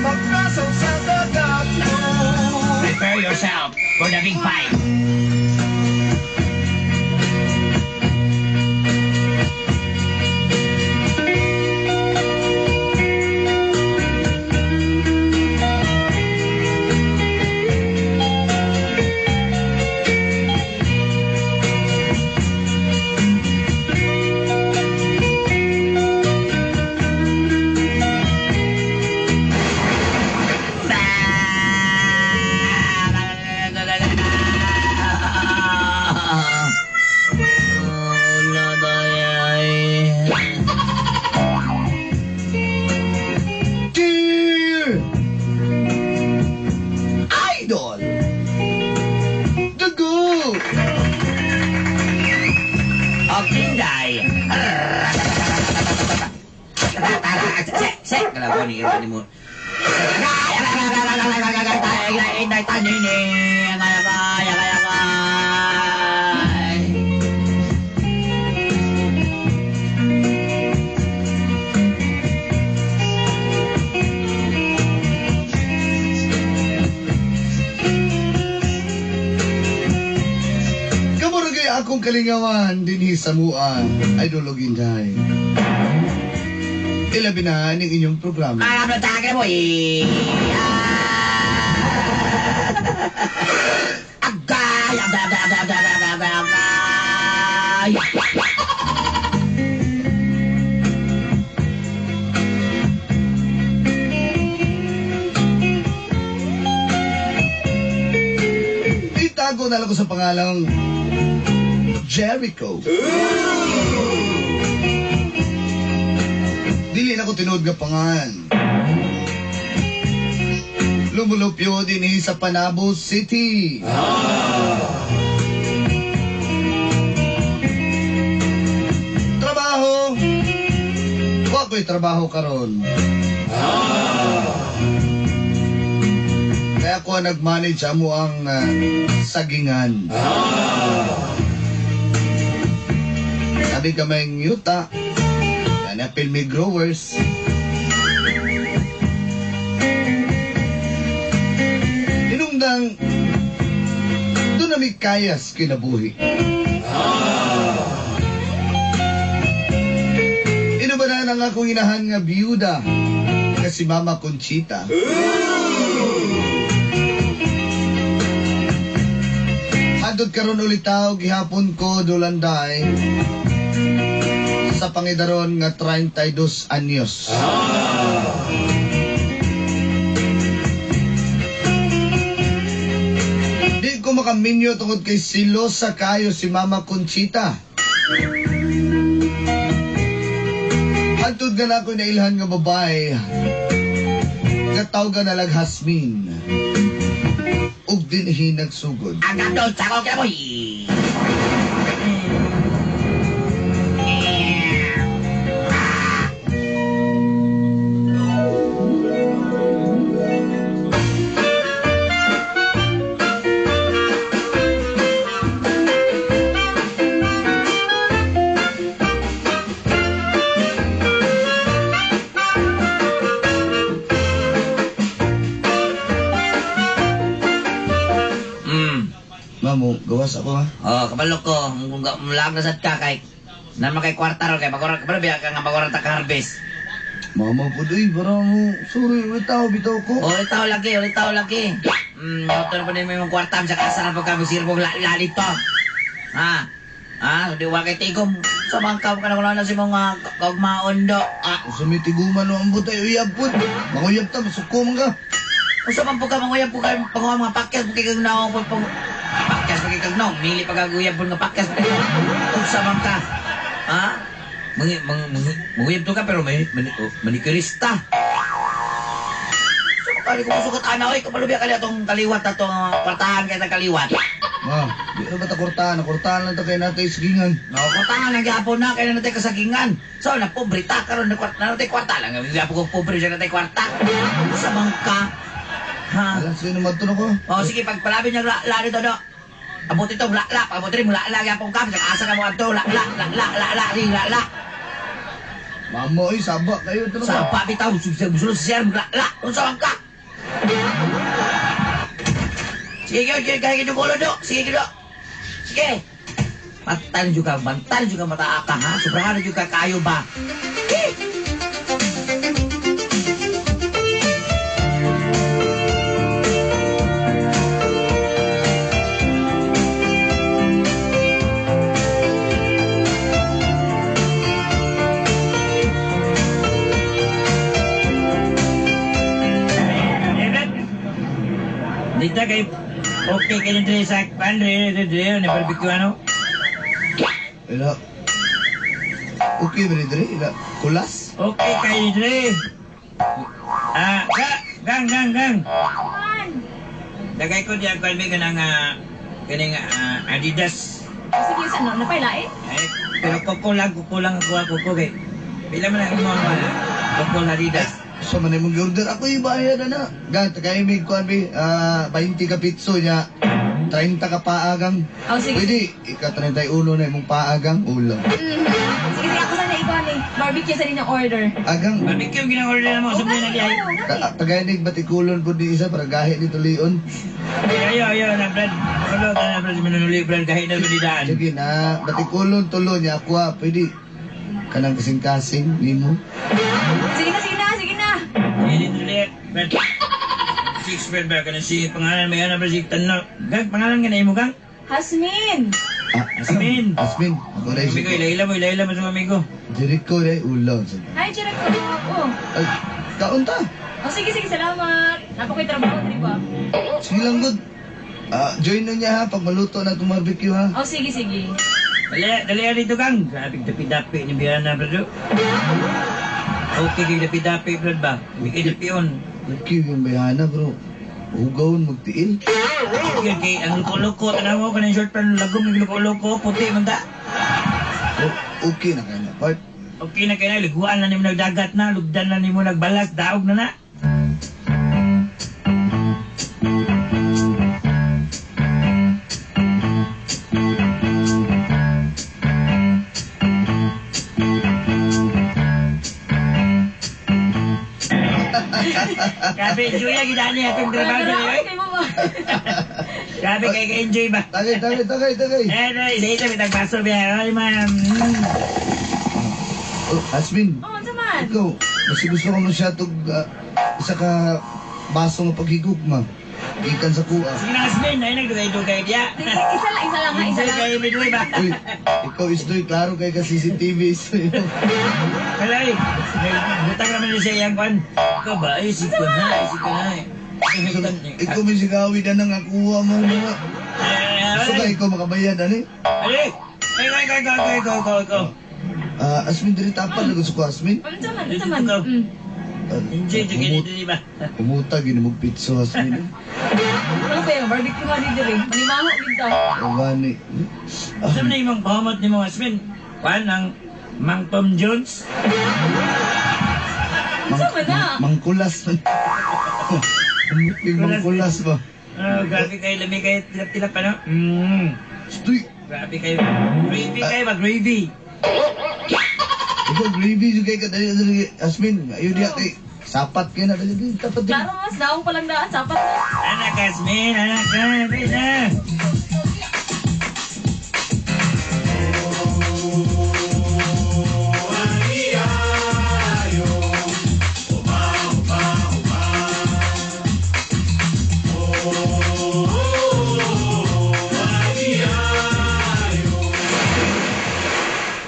Magkasaw sa dagat mo. Prepare yourself for the big fight. Dear Idol, Dugo. Og Inday. Se, kalaban ni ni mo. Inday tanini. Kamuragay akong kalingawan dinhi sa mua, Idol og Inday. Ilabi na ning inyong programa. Mo. Agay, agay, agay, agay, agay, agay, agay. Itago na lang ko sa pangalang Jericho. Dili na ko tinuod nga pangan. Lumulupyo din sa Panabo City. Trabaho. Wa ko'y trabaho karon. Kaya ako ang nag-manage amo ang sagingan. Sabi ka may yuta. Yan ang filmy growers. Hinungdang doon na may kayas kinabuhi. Ino ba na ang akong inahan nga biyuda nga si Mama Conchita? Handod karon ulit tao gihapon ko dulanday sa pangidaron nga 32 anyos. Di ko makaminyo tungod kay silosa kayo si Mama Conchita. Hantod nga na ako nailhan nga babae nga tawga na lang Hasmin ug dinhi nagsugod. Ang gandol sa ko kaya mo. Mamo, gawas ako ha. Oh, kabalo ko, mulag na sad ka kay naman kay kwarta ron kay bagora kabalo biya ka nga bagora ta ka harvest. Mama po doy, para mo, sorry, may tao, bitaw ko. Oh, ulit tao lagi, ulit tao lagi. Yato na pa din mo yung kwarta sa kasa na pagka magsirbog lalito. Ha? Ha? Di wa kay tigom. Sa mga ka na na si mga kagmaondo. Ah, Sa may tiguman no, ang butay, uyab po. Manguyab ta, masuko man ka. Usa man po ka manguyab po kayo panguha mga pakyas po kay kag naong po pang pakyas po kay kag naong mili pag aguyab po nga pakyas po. Usa man ka. Ha? Manguyab to ka pero may manikirista. So kali ko sukat ana oy kapalubiya kali atong kaliwat atong kwartahan kay ta kaliwat. Ma, di na ba ta kurtahan? Kurtahan lang ta kay natay sagingan. No, kwartahan lang gyapon na kay natay kasagingan. So na pobre ta karon na kwarta na kwarta lang. Gyapon ko pobre siya natay kwarta. Usa man ka. Ha? Alam, sige naman to na ko. Oh, sige, pagpalabi niya la la dito, do. Abot ito, la la, pabot rin, la la, gyapon ka, asa ka mo adto, la la, la la, la la, la la. Mamo, oy, saba kayo. Ito na ba? Sapa bitaw, sulod sa siyar, la, unsa man ka? Sige, sige, sige, kaya ginugulo do. Sige, do. Sige. Bantan juga mata ka, ha? Sobrahan juga kayo ba? Sige. Dito kay okay kayo dre sa kwan dre dre dre ni barbecue ano. Ila. Okay ba ni dre? Ila. Kulas? Okay kayo dre. Ah, ga, gang gang gang. Dagay ko diya kwan mi kanang kaning Adidas. Sige, sa ano, napailain? Ay, pero kuko lang ako ako ko kay. Pila man ang imo nga kuko Adidas. So man imong order ako yung bayad na. Gan tagay mig kuan bi 20 ka pitso nya. 30 ka paagang. Oh, sige. Pwede ika 31 na imong paagang ulo. Sige, sige, ako sana ikaw ni barbecue sa din ang order. Agang Barbecue ginang order mo sa na diay. Tagay mig batikulon pud ni isa para gahi ni tulion. Ayo ayo na brad. Kulo ta na brad manunuli brad gahi na bidaan. Sige na, batikulon tulo niya ako ah. Pwede kanang kasing-kasing nimo. Sige na, sige na, sige na. Sige dito brad. Six brad ba kana si pangalan may ana brad si tanno. Gang pangalan nga imo gang? Hasmin! Ah, Asmin. Asmin. Ako na Amigo, ila-ila mo sa amigo. Jericho re ulo. Sige. Hi, Jericho. Oh. Ay, kaon ta. Oh, sige, sige, salamat. Napa ko'y trabaho, di ba? Sige lang good. Ah, join na niya ha pag maluto na itong barbecue ha. Oh, sige, sige. Dali, dali dito gang. Grabe dapi-dapi ni Biana brad. Okay kay dapi-dapi brad ba? Bigay dapion. Okay yung bayana bro. Hugawon magtiil. Okay kay ang loko-loko tanaw mo kanang short pants lagom ng loko-loko puti man ta. Okay na kayo na part. Okay na kay na liguan na nimo nagdagat na, lugdan na nimo nagbalas, daog na na. Grabe, enjoy ya gidani atong trabaho Grabe, diri, oy. kay mo ba? Grabe kay ka-enjoy ba? Tagay, tagay, tagay, tagay. Eh, eh, isa-isa bitag baso biya. Ay, ma'am. Oh, Asmin, Oh, unsa man? ikaw, mas gusto ko masyadong isa ka baso nga paghigog ma. Ikan sa kuha. Sige na, Asmin. Ay, nagdugay-dugay diya. Sige, isa lang ha, isa Enjoy lang. kayo, midway ba? Uy, ikaw isdoy, klaro kay ka CCTV isdoy. Wala eh. Butang naman niya sa iyang kwan. Ikaw ba? Ay, sige ko na. Ay, sige na. Eh. Ikaw may sigawi na nang akuha mo na. Gusto ka ikaw makabayad, ano eh? Ay, ay, ikaw, ikaw, ikaw, ikaw, ikaw, ikaw. Ah, Asmin, diri tapan na gusto ko, Asmin. Unsa man, unsa man? Dito ka. Mm. Enjoy, sige dito, di ba? Kumuta, ginimog pitso, Asmin. Wala ko yung barbecue ha dito rin. Manimaho gid ta. Ang gani. Saan na imong pahamot ni mo, Asmin? Kwan ang Mang Tom Jones? Unsa man na? Mangkulas man. Yung mangkulas ba? Oh, grabe kayo, lami kayo, tilap-tilap, ano? Stoy! Grabe kayo. Gravy kayo ba? Gravy. Ikaw, gravy yung kay ka. Dali, dali, Asmin, ayun diya kay. Sapat kayo na. Dali, dali, tapat din. Klaro mas naong palang daan, sapat na. Anak, Asmin, anak ka. Dali na.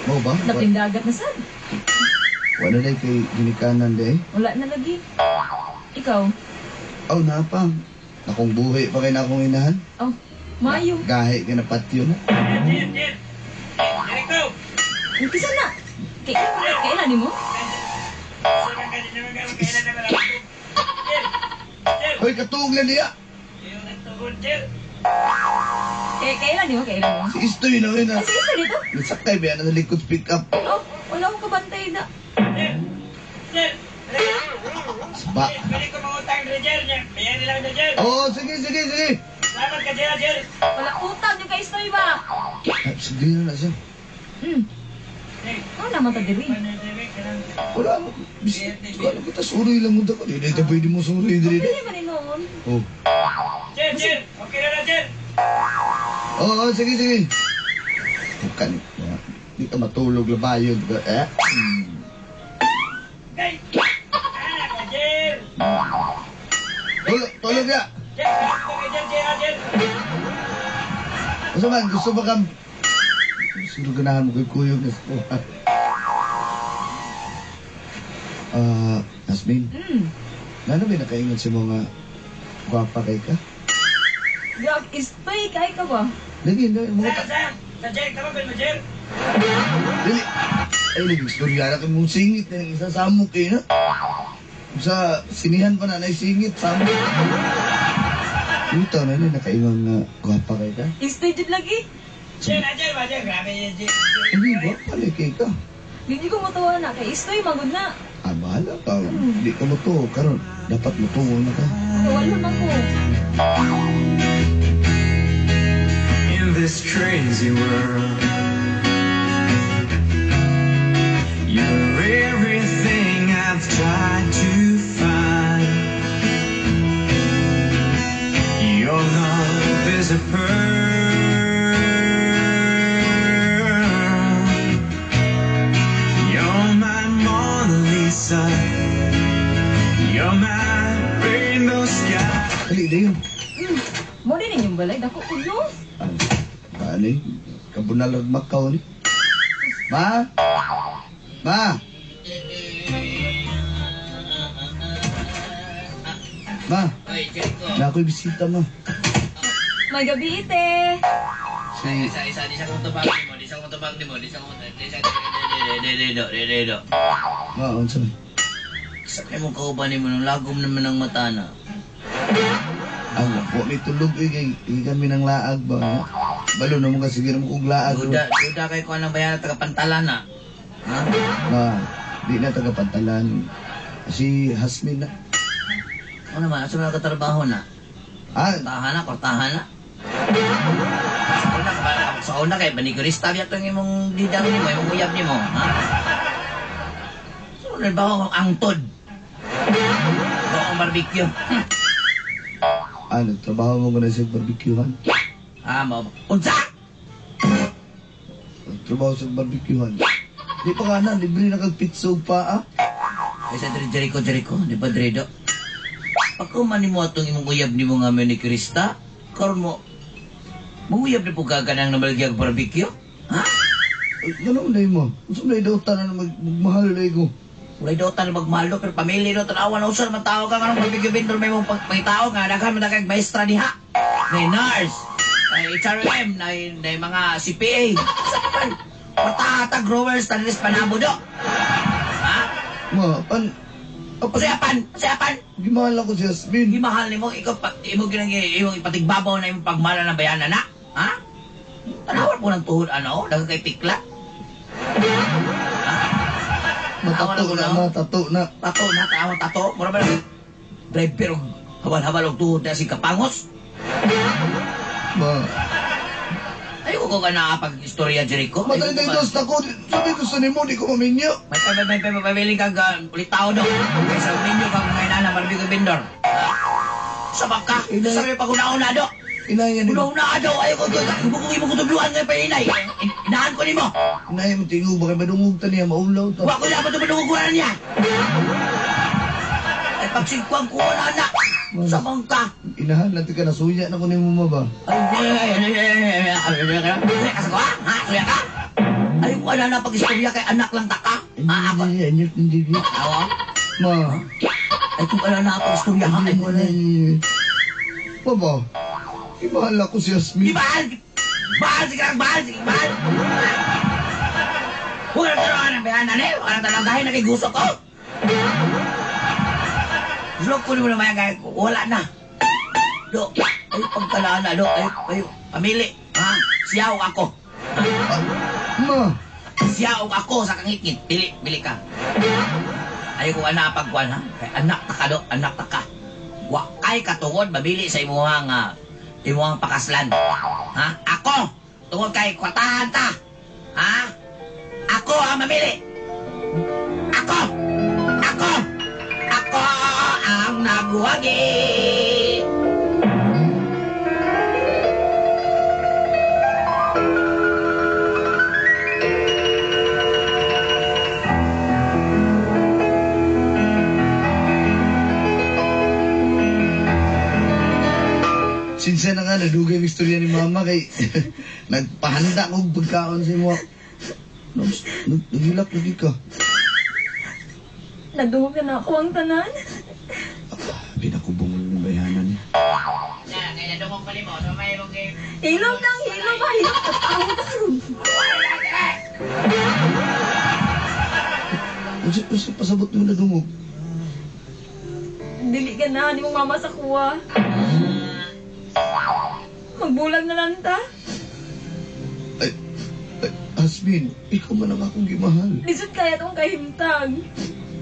Mo ba? Daping dagat na sad. Wala na kay ginikanan di eh. Wala na lagi. Ikaw? Aw, napa. Akong buhi pa kay na akong inahan. Oh, maayo. Gahi ka na patyo na. Jim, Jim. Jericho. Ang kisa na. Kay kailan nimo? Hoy, katuog na niya! Kay kailan nimo? Kailan mo? Si Istoy na yun Ay, ah. sige sa dito. Nasakay ba yan sa likod pick up? Oh, wala akong kabantay na. Sba. Pwede ko mangutang Roger niya. Bayan nila Roger. Oo, sige, sige, sige. Salamat ka Roger. Wala utang yung kay Istoy ba? Ay, sige na na siya. Hmm. Ano naman ta diri? Kanang Wala mo. Wala kita suroy lang mo ko. Di na pwede mo suroy diri. Pwede man noon. Oh. Jer, Jer! Okay na na, Jer! Oo, oh, sige, sige. Bukan. Di ka matulog labayon. Eh? Kay! Ah, ka, Jer! Tulog, tulog na. Jer, okay, Jer, Jer, ah, Jer! Gusto man, gusto ba kang... Siguro ganahan mo kay kuyog na sa Ah, Hasmin, nano ba nakaingon sa mga gwapa kay ka? Grabe, istoy kay ka ba? Lagi, na, mga Sir, sir! Sa Jer, tawag mo, Jer! Dili. Ay, nag-istorya na kami mong singit na isa samok eh, na. Sa sinihan pa na singit, samok. Ito na na, nakaingon nga gwapa kay ka? Istoy jud lagi. Jer, ah, Jer, ba, Jer? Grabe, Jer, Jer. Hindi, gwapa lagi kay ka. Hindi ko matuwa na kay istoy magud na. Ah, bahala ka. Hindi ka mo to. Karon, dapat mo to na ka. Wala man ko. In this crazy world, you're everything I've tried to find. Your love is a pearl. You're my Mona Lisa. You're my rainbow sky. Dali, dayon. Mo din inyong balay dako pud no. Ano? Ano eh? Kabunalag Macau ni. Ma? Ma? Ma? Oy, Jericho. Na ako'y bisita, ma. May gabi ite. Si... Isa, isa, di sa kong tubag nimo, di sa kong tubag nimo, di sa kong... Di sa... Di, di, di, di, di, di, di. Ma, unsa man? Sa kayo mong kauban nimo, nung lagom naman ang mata na. Ah, wa may tulog eh, kay kami ng laag ba? Balo na mo kasi sige na mo kong laag. Duda, duda kay ko ang bayan taga pantalan na. Ha? Ma, di na taga pantalan. Si Hasmin na. Ano naman, asa man katrabaho na? Ah, Kortahan na, kortahan na. Sa una, sa una kay manicurista biya tong imong didang nimo, imong uyab nimo, ha? So, ba ang angtod? Ba ang barbecue? Ah, nagtrabaho mo ko na sa barbecuehan. Ah, mo. Unsa? Nagtrabaho sa barbecuehan. Di pa ka na, libre na kag pizza ug paa. Ay sa diri Jericho, Jericho, di ba Dredo? Pagkuman nimo atong imong uyab nimo nga manicurista, karon mo manguyab na po ka kanang namalgyag barbecue? Ha? Ay, ganun na mo. Unsa man daw tanan magmahal na ko. Walay daw tan magmahal do, pero pamilya do, tanawa na usar man tao ka kanang barbecue vendor may mong pangitao nga daghan man kag maestra diha. Nay nurse, nay HRM, nay, nay mga CPA. Sa man? Patata growers tanis panabo do. Ha? Ma, pan apa Usayapan, usayapan. gimahal ako si Hasmin. Gimahal nimo ikaw pa, imo ginang imong ipatigbabaw na imong pagmahal ng bayanan na. Ha? Tanawan po ng tuhod ano, daghan kay pikla. Matato na, matato na. Tato na, tama tato. Mura ba lang driver og habal-habal og tuhod na si Kapangos? Ma, Ayoko ko ka na pag-istorya, Jericho. matay tayo dos na ko. Sabi gusto nimo, di ko maminyo. May kag ulitaw do. Kaysa minyo kag ngayon na barbecue vendor. Sa baka, sabi pag una-una do. Inayan nimo. Una-una do, ayoko ko, imo ko imo ko tubluan ngayon pa inay. Inahan ko nimo. Inayan mo tingog, baka madungog ta niya, maulaw ta. Wa ko dapat tumadungog niya. Ay pagsigkwang ko na na. Sa bangka. Inahan lang ka, nasuya na ko nimo ma ba? Ay, ay, ay, ay, ay, ay, ay, ay, ay, ka sa ko, ha? Ha? Suya ka? Ay, wala na pag-istorya kay anak lang ta ka. Ha, ako. Hindi, hindi. Awa? Ma. Ay, kung wala na pag-istorya ha, ay, wala. Baba, imahal ako si Yasmin. Di bahal! Bahal, sige lang, bahal, sige, bahal! Huwag na taruhan ang bayanan eh. Huwag na taruhan dahil nakiguso ko. Gusto ko mo naman kaya wala na. Do, ay pagkalana, do, ay, ay, pamili. Ha? Siyaw ako. Ah, ma. Siyaw ako sa kangitngit. Pili, pili ka. Ayaw ko anak pagkuhan, ha? Kay anak ta ka, do, anak ta ka. Wa kay katungod, mabili sa imuhang, imuhang pakaslan. Ha? Ako! Tungod kay kwatahan ta. Ha? Ako ang mamili. Nagwagi. Sinsya na nga, nadugay yung istorya ni Mama kay nagpahanda kong pagkaon sa imo. Naghilak lagi ka. Nagdungog na na ako ang tanan. Pinakubong ng bayanan niya. Na, kaya nadungog pa nimo, so may mong game. Hilom lang, hilom ha, hilom. Ang karon. Unsa unsa pasabot mo nadungog? Dili ka na, ni mong mama sa kuwa. Magbulag na lang ta. Ay, ay, Asmin, ikaw man ang akong gimahal. Lisod kaya tong kahimtang.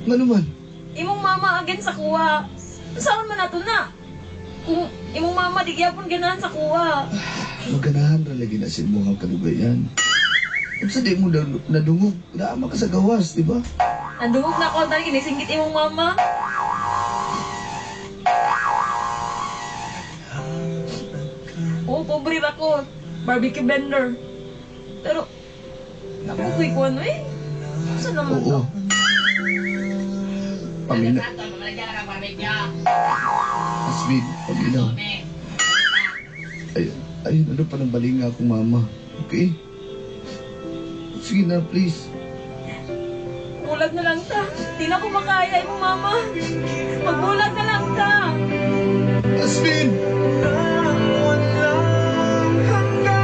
Nga naman, Imong mama again sa kuwa. Saan man nato na? Kung imong mama di gyapon ganahan sa kuwa. maganahan ra lagi na sa imong kalugayan. Unsa di mo nadungog, naama ka sa gawas, di ba? Nandungog na ako ang tanan kinisingkit imong mama. Oo, pobre ra ko. Barbecue vendor. Pero, ako ko'y kuwan eh. Saan naman Oo. to? Pamina, Santo, mamalagyan ka barbecue. Asmin, paminaw. Ay, ay, ano pa ng balinga akong mama. Okay? Sige na, please. Bulag na lang ta. Di na ko makaya imong mama. Magbulag na lang ta. Asmin! Walang hanggan.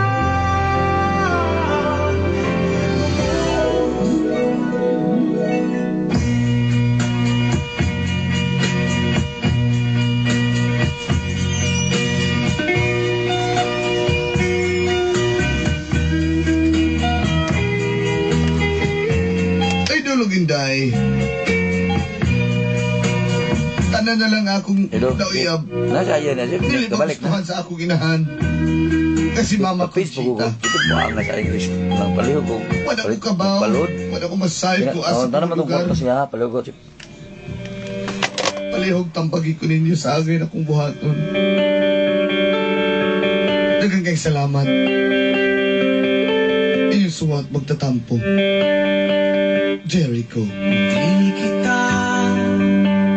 Ay, dulog inday. Tanan na lang akong Hello. nauyab. Nasa ayan na siya. Dili Kabalik na. magustuhan sa akong inahan. Kasi mama Facebook ko. Conchita. Ito mo ang nasa English. Nang palihog ko. Wala ko kabaw. Palod. Wala ko masayod kung asa Oh, ko tama itong lugar. kwarto siya. Palihog ko. Palihog tambagi ko ninyo sa agay na kong buhaton. Daghang kay salamat. Inyong suwat magtatampo. Jericho. Di kita